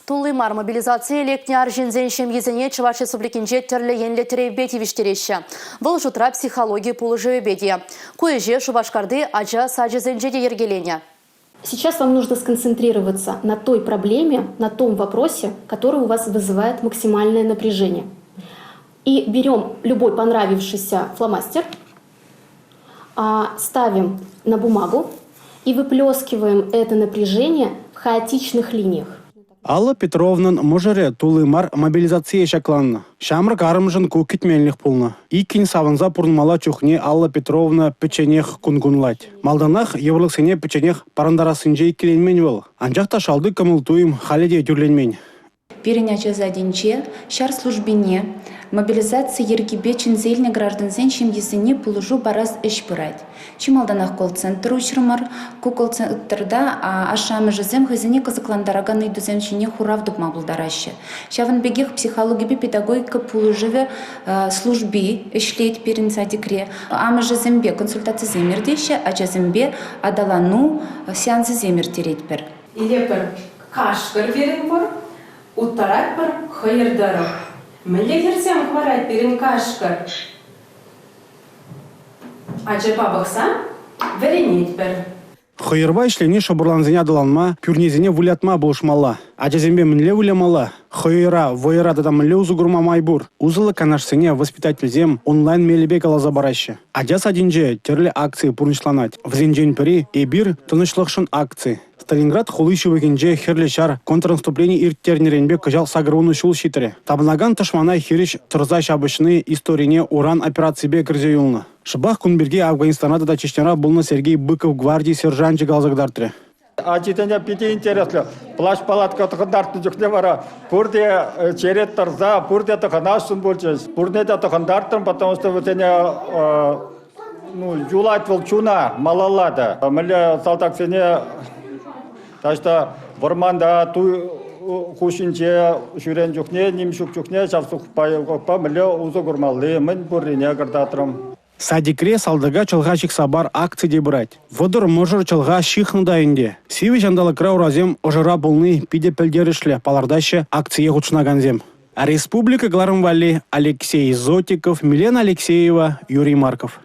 Тулли мар мобилизацие лекнӗ арҫынсен ҫемйисене Чӑваш Республикинче тӗрлӗ енлӗ тӗревпе тивӗҫтереҫҫӗ. Вӑл шутра психологи пулӑшӑвӗпе те. Ку ӗҫе Шупашкарти ача сачӗсенче те йӗркеленӗ. Сейчас вам нужно сконцентрироваться на той проблеме, на том вопросе, который у вас вызывает максимальное напряжение. И берем любой понравившийся фломастер, ставим на бумагу и выплескиваем это напряжение в хаотичных линиях. Алла Петровнӑн мӑшӑрӗ тулли мар мобилизацие ҫакланнӑ. Ҫамрӑк арӑмшӑн ку кӗтменлӗх пулнӑ. Иккӗн савӑнса пурӑнмалла чухне Алла Петровна пӗчченех кун кунлать. Малтанах йывӑрлӑхсене пӗчченех парӑнтарассинче иккӗленмен вӑл. Анчах та шалти кӑмӑл-туйӑм халӗ те тӳрленмен. Пирӗн ача садӗнче ҫар службине мобилизаци йӗркипе чӗнсе илнӗ граждансен ҫемйисене пулӑшу парас ӗҫ пырать. Чи малтанах колл-центр уҫрӑмӑр. Ку колл-центрта ашшӗ-амӑшӗсем хӑйсене кӑсӑклантаракан ыйтусем ҫине хурав тупма пултараҫҫӗ. Ҫавӑн пекех психологипе педагогика пулӑшӑвӗ служби ӗҫлет пирӗн садикре. Амӑшӗсемпе консультацисем иртеҫҫӗ, ачасемпе аталану сеансӗсем ирттеретпӗр. Илепӗр кашкӑр пирӗн пур, уттаратпӑр хӑйӑр тӑрӑх. Мӗнле хӗрсем хӑварать пирӗн кашкӑр? Ачапа пӑхса вӗренетпӗр. Хӑйӑрпа ӗҫлени шӑпӑрлансене аталанма, пӳрнесене вылятма пулӑшмалла. Ачасемпе мӗнле вылямалла? Хӑйӑра, вӑйӑра тата мӗнле усӑ курма май пур? Усӑллӑ канашсене воспитательсем онлайн мелӗпе каласа параҫҫӗ. Ача садӗнче тӗрлӗ акци пурнӑҫланать. Вӗсенчен пӗри «Эпир тӑнӑҫлӑхшӑн» акци. Сталинград хули ҫывӑхӗнче Хӗрлӗ Ҫар контрнаступлени ирттернӗренпе кӑҫал 80 ҫул ҫитрӗ. Тапӑнакан тӑшмана хирӗҫ тӑрса ҫапӑҫни историне Уран операципе кӗрсе юлнӑ. Шӑпах кун пирки Афганистанра тата Чечняра пулнӑ Сергей Быков гварди сержанчӗ каласа кӑтартрӗ. Ачисене питӗ интереслӗ. Плащ-палатка тӑхӑнтартнӑ чухне вара пурте черет тӑрса, пурте тӑхӑнасшӑн пулчӗҫ. Пурне те тӑхӑнтартрӑм, потому что вӗсене ну, юлать вӑл чуна малалла та. Мӗнле салтаксене таҫта вӑрманта туй хушшинче ҫӳрен чухне, ним ҫук чухне ҫав сухпайпа мӗнле усӑ курмалли, мӗн пуррине кӑтартрӑм. Садикре «Салтака чӑлха ҫыхса пар» акци те пырать. 30 мӑшӑр чӑлха ҫыхнӑ та ӗнтӗ. Сивӗ ҫанталӑкра урасем ӑшӑра пулни питӗ пӗлтерӗшлӗ, палӑртаҫҫӗ акцие хутшӑнакансем. Республика кӑларӑм валли Алексей Зотиков, Милена Алексеева, Юрий Марков.